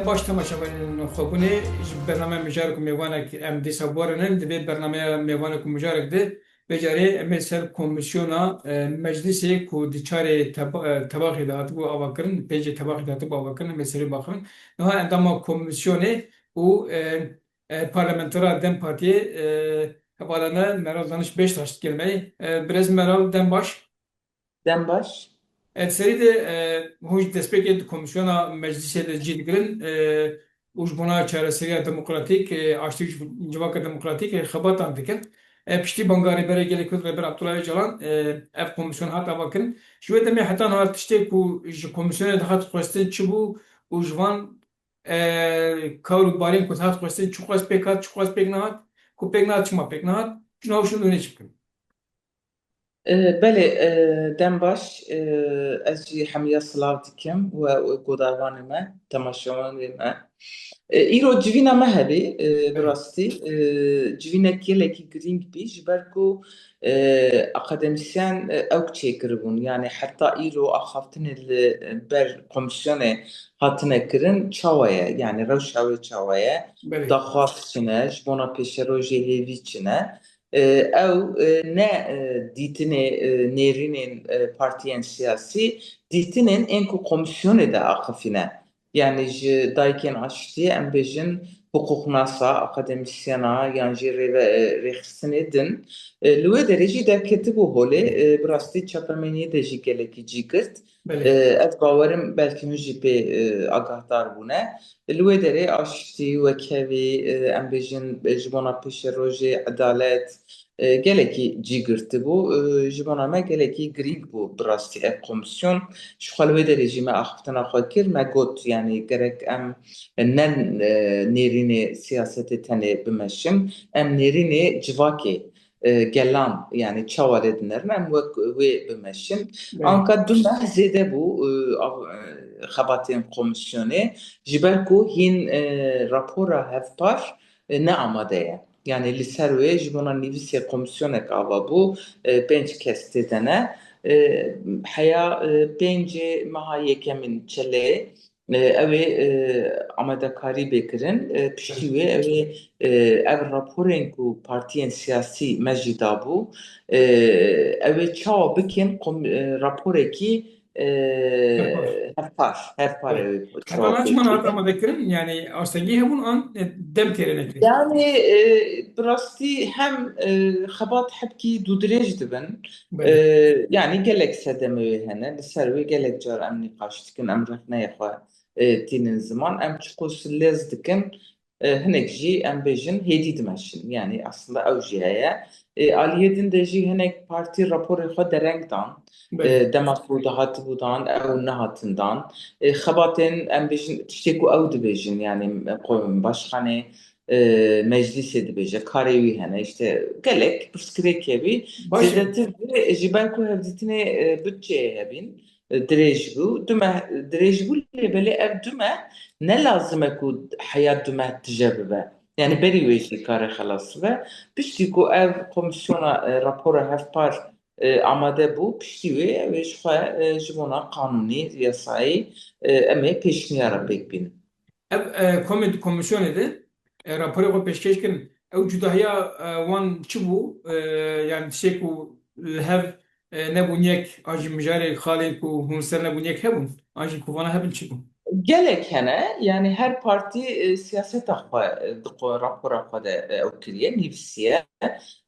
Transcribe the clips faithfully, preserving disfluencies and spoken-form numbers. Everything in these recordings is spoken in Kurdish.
Baş temaşevanên xwebûnê, ji bername mijarek û mêvanek em dîsa warinin. Di vê bernameya mêvanek û mijarek de vê carê em ê ser komîsyona, e, meclisê ku di çarê teba-, e, tebaxê de hatibû avakirin, pêncê tebaxê de hatibû avakirin, em ê serê baxivin. Niha endama komîsyonê û, e, e, parlamentera DEM Partiyê, e, hevalane Meral Daniş Beştaş digel me ye. E, birêz Meral, dem baş. Dem baş. E, di serî de, e, hûn ji destpêkê di komîsyona meclisê de cî digirin, e, û ji bona çareseriya demokratîk, e, aştî û civaka demokratîk, e, xebatan dikin. E, piştî banga Rêberê Gelê Kurd Rêber Abdullah Ocalan, e, ev komîsyon hat avakirin. Ji wê demê heta niha tiştê ku ji komîsyonê dihat xwestin çi bû û ji van, e, kar û barên ku dihat xwestin çiqas pêk hat, çiqas pêk nehat, ku pêk nehat, çima pêk nehat, ji nav şûn hûn ê çi bikin? E, belê, e, dem baş, e, ez jî hemiya silav dikim we, we godarvanê me, temaşevanê me. E, îro civîna me hebî, e, bi rastî, e, civînek gelekî girîng bî, ji ber ku, e, akademîsyen, e, ewk çêkiribûn. Yani heta îro axaftinê li ber komîsyonê hatine kirin, çawa ye? Yani rewşa wê çawa ye? Belê. Daxwaz çi ne? Ji bona pêşerojê hêvî çi ne? E, ew, e, ne, e, dîtinê, e, nêrînên, e, partiyên siyasî, dîtinên ên ku komîsyonê de axifîne. Yani ji dayikên aştiyê, em bêjin, hiqûqnasa, akademîsyena yan jî rêve-, e, rêxistinê din. E, li wê derê jî derketibû holê, e, bi rastî çapemeniyê de jî gelekî cî girt. Belê. E, ez bawerim belkî hûn jî pê, e, agahdar bûne. Li wê derê aştî, wekhevî, e, em bêjin, e, ji bona pêşerojê, edalet, e, gelekî cî girtibû. E, ji bona me gelekî girîng bû bi rastî ev komîsyon. Ji xwe li wê derê jî me axiftina xwe kir, me got, yani gerek em ne, e, nêrînê siyasetê tenê bimeşin, em nêrînê civakê, e, gelan, yani çawa lê dinerin, em wek wê bimeşin. Belê. Anka du meh zêde bû, e, av-, e, xebatên komîsyonê, ji ber ku hîn, e, rapora hevpar, e, ne amade ye. Yani li ser wê ji bona nivîsê komîsyonek ava bû, e, pênc kes tê de ne. E, heya, e, pêncê meha yekemîn çelê, e, ew ê, e, amadekarî bê kirin. E, piştî wê ew ê, e, ev raporên ku partiyên siyasî me jî dabû, e, ew ê çawa bikin kom-, e, raporekî, e, hevpar, hevpar ew ê çawa bikin. Heta niha çima hat amadekirin? Yani astengî hebûn an, e, dem têrê nekirin? Yani, e, bi rastî hem, e, xebat hebkî dûdirêj dibin. Belê. E, yani gelek sedemê wê hene. Li ser wê gelek car em nîqaş dikin, em rexneyê xwe e, tînin ziman. Em çiqas lez dikin, e, hinek jî em bêjin hêdî dimeşin. Yani aslında ew jî heye. E, aliyê din de jî hinek partî raporê xwe dereng dan. Belê. E, dema ku dihatibû dan, ew nehatin dan. E, xebatên em bêjin tiştê ku ew dibêjin, yani, e, qo-, başkanê, e, meclisê dibêje, karê wî hene, işte gelek pirsgirêkê bî. Baş e. Zêdetir jî ji ber ku hevdîtinê, e, budceyê hebîn, dirêj bû. Du meh dirêj bû, lê belê ev du meh ne lazim e ku heya du meh tije bibe. Yani berî wê jî kare xelas bibe. Piştî ku ev komîsyona, e, rapora hevpar, e, amade bû, piştî wê ew ê ji xwe, e, ji bona qanûnî, yasayî, e, em ê pêşniyara pêk bînin. Ev, e, komî-, komîsyonê de, e, raporê xwe pêşkêş kirin. Ew cudahiya, e, wan çi bû? E, yani tiştê ku li hev, e, nebûn yek, an jî mijarê xalên ku hûn ser nebûn yek hebûn, an jî ku vana hebin çi bûn? Gelek hene, yani her partî, e, siyaseta xwe, e, di xwe, rapora xwe de, e, ew kiriye, nivîsiye.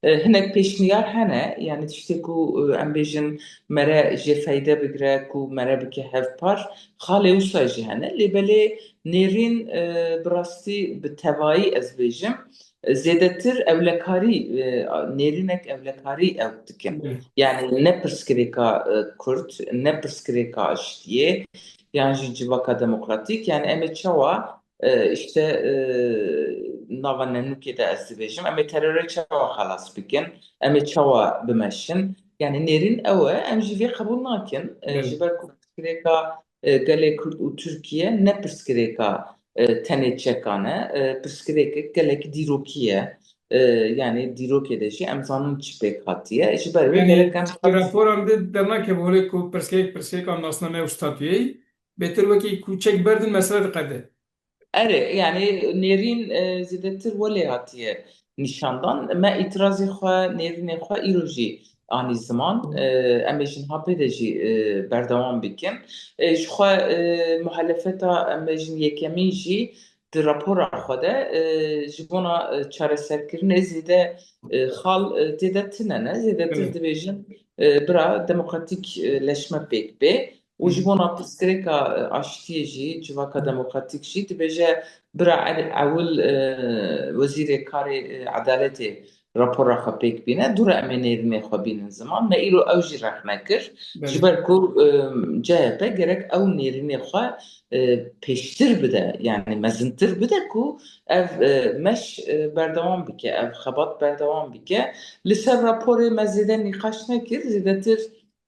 E, hinek pêşniyar hene, yani tiştê ku, e, em bêjin mere jê feyde bigire, ku mere bike hevpar, xalê wisa jî hene. Lê belê nêrîn, e, bi rastî bi tevayî ez bêjim, e, zêdetir ewlekarî, e, nêrînek ewlekarî ew dikin. Evet. Yani ne pirsgirêka, e, Kurd, ne pirsgirêka aştiyê, yan jî civaka demokratîk. Yani em ê çawa e, işte, e, nava nenûkê de ez dibêjim, em ê terorê çawa xelas bikin, em ê çawa bimeşin? Yani nêrîn ew e, em jî vê qebûl nakin. E, Evet. Ji ber ku pirsgirêka, e, gelê Kurd û Tirkiye ne pirsgirêka, e, tenê çekan e, e, pirsgirêkek gelekî dîrokî ye. E, yani dîrokê de jî em zanin çi pêk hatiye. Ji ber wê Yani gerek em raporan de dernakeve holê ku pirsgirêk, pirsgirêka nasname û statuyê, bêtir wekî ku çek berdin mesele diqede. Erê, yani nêrîn, e, zêdetir welê hatiye nîşandan. Me îtirazê xwe, nêrînê xwe îro jî anî ziman. E, em ê ji niha pê de jî, e, berdewam bikin. E, ji xwe, e, muhalefeta, em bêjin yekemîn jî di rapora xwe de, e, ji bona, e, çareserkirinê zêde, e, xal, e, tê de tune ne. Zêdetir Evet. dibêjin, e, bira demokratîk, e, leşme pêk bê. Û ji Hı hı. bona pirsgirêka, e, aştiyê jî, civaka demokratîk jî dibêje bira el-, ewil, e, wezîrê karê, e, edaletê rapora xwe pêk bîne. Dûre em ê nêrînê xwe bînin ziman. Me îro ew jî rexne kir. Belê. Ji ber ku, e, C H P gerek ew nêrînê xwe, e, pêştir bide, yani mezintir bide ku ev, e, meş, e, berdewam bike, ev xebat berdewam bike. Li ser raporê me zêde nîqaş nekir, zêdetir,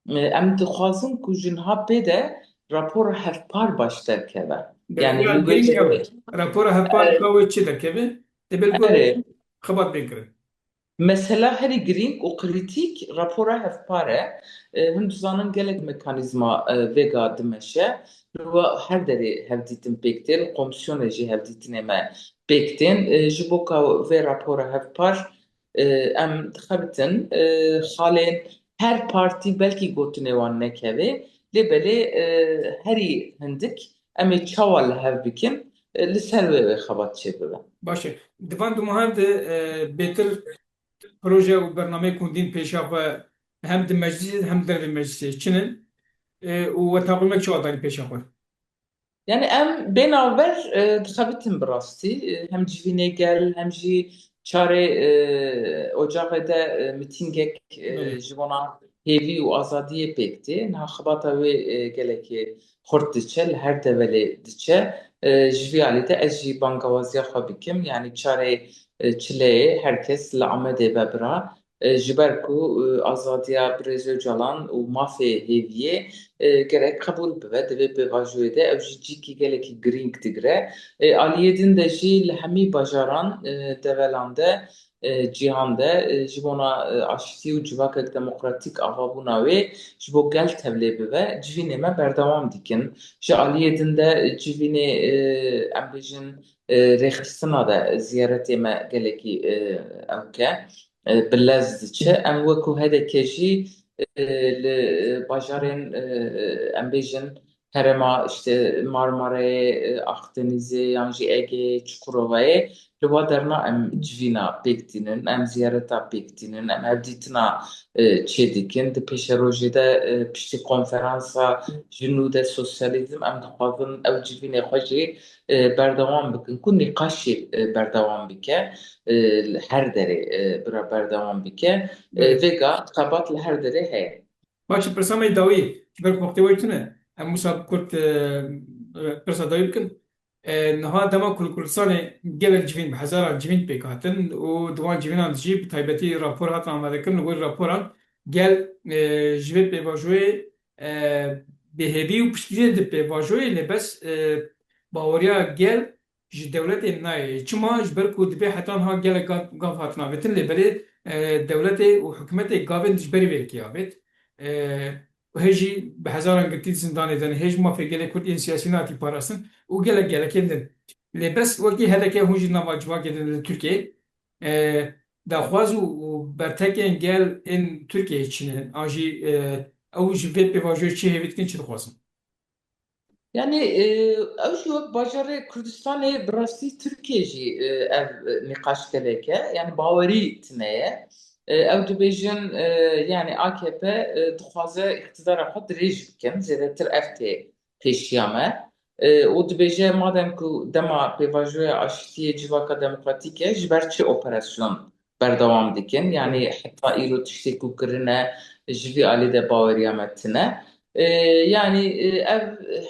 e, em dixwazin ku ji niha pê de rapora hevpar baş derkeve. Be- Yani ya, li wê girîng ew e. derê. Rapora hevpar Evet. ka wê çi derkeve? Dê belku Erê. xebat bê kirin. Mesela herî girîng û krîtîk rapora hevpar e. E, hûn dizanin gelek mekanîzma, e, vêga dimeşe. Li we her derê hevdîtin pêk tê, li komîsyonê jî hevdîtinê me pêk tên. E, ji bo ka vê rapora hevpar, e, em dixebitin, e, xalên her partî belkî gotinê wan nekeve, lê belê, e, herî hindik em ê çawa li hev bikin, e, li ser wê wê xebat çêbibe. Baş e. Di van du mehan de, e, bêtir proje û bernameyê ku hûn dîn pêşa xwe hem di meclisê hem dervê meclisê çi ne, e, û we taqwîmek çawa danî pêşa xwe? Yani em bê navber, e, dixebitin bi rastî. E, hem civînê gel, hem jî çarê, e, ocaxê de, e, mitîngek, e, Belê. ji bona hêvî û azadiyê pêk tê. Niha xebata wê, e, gelekê xurt diçe, li her develê diçe. E, ji vî alî de ez jî bangawaziya xwe bikim. Yani çarê, e, çileyê her kes li Amedê be bira. E, ji ber ku, e, azadiya Birêz Ocalan û mafê hêviyê, e, gerek qebûl bibe. Di vê pêvajoyê de ew jî cîkî gelekî girîng digire. E, aliyê din de jî li hemî bajaran, e, develan de, e, cîhan de, e, ji bona, e, aştî û civakek demokratîk avabûna wê ji bo gel tevlê bibe, civînê me berdewam dikin. Ji aliyê din de civînê, e, em bêjin, e, rêxistina de ziyaretê me gelekî, e, ewk e, e, bi lez diçe. Em wekî H D K jî, e, li, e, bajarên, e, em bêjin herêma işte Marmarayê, e, Akdenîzê yan jî Egeyê, Çukurovayê, li wa derna em civîna pêk tînin, em ziyareta pêk tînin, em hevdîtina, e, çê dikin. Di pêşerojê de, e, piştî konferansa ji nû de sosyalîzm em dixwazin ew civînê xwe jî, e, berdewam bikin, ku nîqaşê, e, berdewam bike, e, li her derê, e, bira berdewam bike. E, Belê. Vêga xebat li her derê heye. Baş e, pirsa me dawî, ji ber ku wextê we tune, em wisa bi kurt, e, e, pirsa dawî bikin. E, niha dema ku li Kurdistanê gelek civîn, bi hezaran civîn pêk hatin û di wan civînan de jî bi taybetî rapor hatin amadekirin, li gorî raporan gel, e, ji vê pêvajoyê, e, bêhêvî û piştgiriyê di pêvajoyê lê bes, e, baweriya gel ji dewletê nayê. Çima? Ji ber ku dibê heta niha gelek gav, gav hatin avêtin, lê belê, e, dewletê û hikûmetê gavên dijberî vê yekê avêt. E, û hê jî bi hezaran girtî di zindanê de ne, hê jî mafê gelê Kurd yên siyasî nehatî parastin û gelek gelekên din. Lê bes wekî H D K hûn jî nava civakê din li Tirkiyeyê, e, daxwaz û, û bertekên gel ên Tirkiyeyê çi ne? An jî, e, ew ji vê pêvajoyê çi hêvî dikin, çi dixwazin? Yani, e, ew jî wek bajarê Kurdistanê bi rastî Tirkiye jî, e, ev, e, nîqaş gelek e. Yani bawerî tune ye. E, ew dibêjin, e, yani A K P, e, dixwaze îqtidara xwe dirêj bikin. Zêdetir ev tê pêşiya me. E, û dibêje madem ku dema pêvajoya aştiyê civaka demokratîk e, ji ber çi operasyon berdewam dikin. Yani heta îro tiştê ku kirine ji vî alî de baweriya me tune. E, yani, e, ev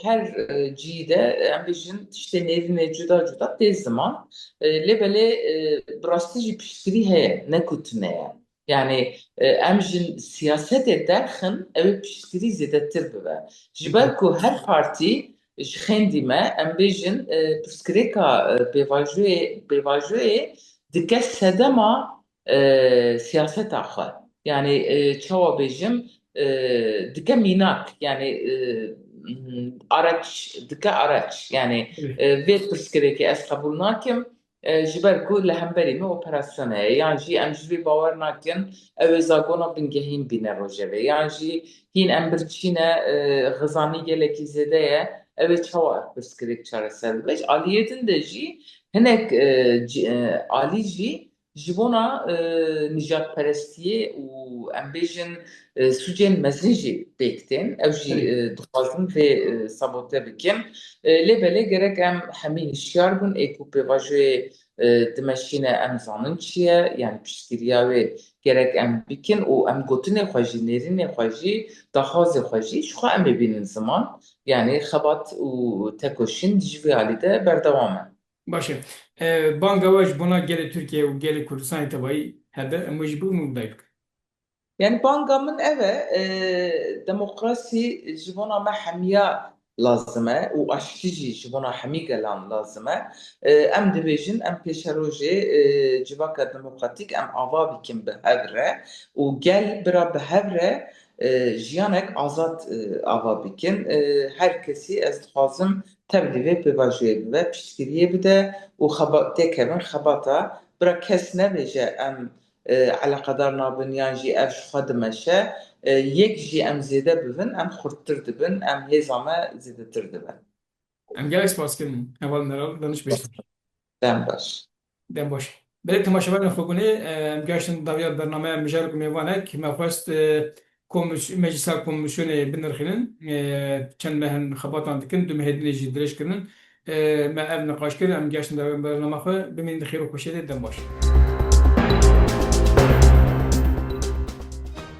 her, e, cihî de, em bêjin tiştê nêrînê cuda cuda tê ziman. E, lê belê, e, bi rastî jî piştgirî heye, ne ku tune ye. Yani, e, em ji siyasetê derxin, ew ê piştgirî zêdetir bibe. Ji ber ku her partî ji xêndî me, em bêjin, e, pirsgirêka, e, pêvajoyê, pêvajoyê dike sedema, e, siyaseta xwe. Yani, e, çawa bêjim, e, dike mînak. Yani, e, mm, araç dike araç. Yani, Evet. e, vê pirsgirêkê ez qebûl nakim, e, ji ber ku li hemberî me operasyon heye. Yan jî em ji vê bawer nakin, ew ê zagona bingehîn bîne rojevê. Yan jî hîn em birçî ne, e, xizanî gelekî zêde ye, ew ê çawa ev pirsgirêk çareser bibe? Ji aliyê din de jî hinek, e, ci-, e, alî jî ji bona, e, nijadperestiyê û em bêjin, e, sûcên mezin jî pêk tên. Ew jî, Evet. e, dixwazin vê, e, sabote bikin. E, lê belê gerek em hemî hişyar bin, ê ku pêvajoyê, e, dimeşîne em zanin çi ye, yani piştgiriya wê gerek em bikin û em gotinê xwe jî, nêrînê xwe jî, daxwazê xwe jî, ji xwe em ê bînin ziman. Yani xebat û tekoşîn ji vê alî de berdewam e. Baş e. E, banga we ji bona gelê Tirkiye û gelê Kurdistanê tevayî hebe, em wê jî bibin û dayî bikin. Yani banga min ev e, e, demokrasî ji bona me hemiya lazim e û aştî jî ji bona hemî gelan lazim e. E, em dibêjin, em pêşerojê, e, civaka demokratîk em ava bikin bi hev re û gel bira bi hev re, e, jiyanek azad, e, ava bikin. E, her kesî ez dixwazim tevlî vê pêvajoyê bibe, piştgiriyê bide û xeba-, têkevin xebata. Bira kes nebêje em, e, eleqedar nabin yan jî ev ji xwe dimeşe. E, yek jî em zêde bibin, em xurttir dibin, em hêza me zêdetir dibe. Em gelek spas kirin, Heval Meral, daniş bêjin. Dem baş. Dem baş. Belê temaşevanên xwebûnê, e, em gehiştin dawiya bernameya mijar û mêvanek. Me xwest, e, komis-, meclisa komîsyonê binirxînin. E, çend meh in xebatan dikin, du mehê din ê jî dirêj kirinin. E, me ev niqaş kir, em gehiştin dawiya bernama xwe. Bimînin di xêr û xweşiyê de, dem baş.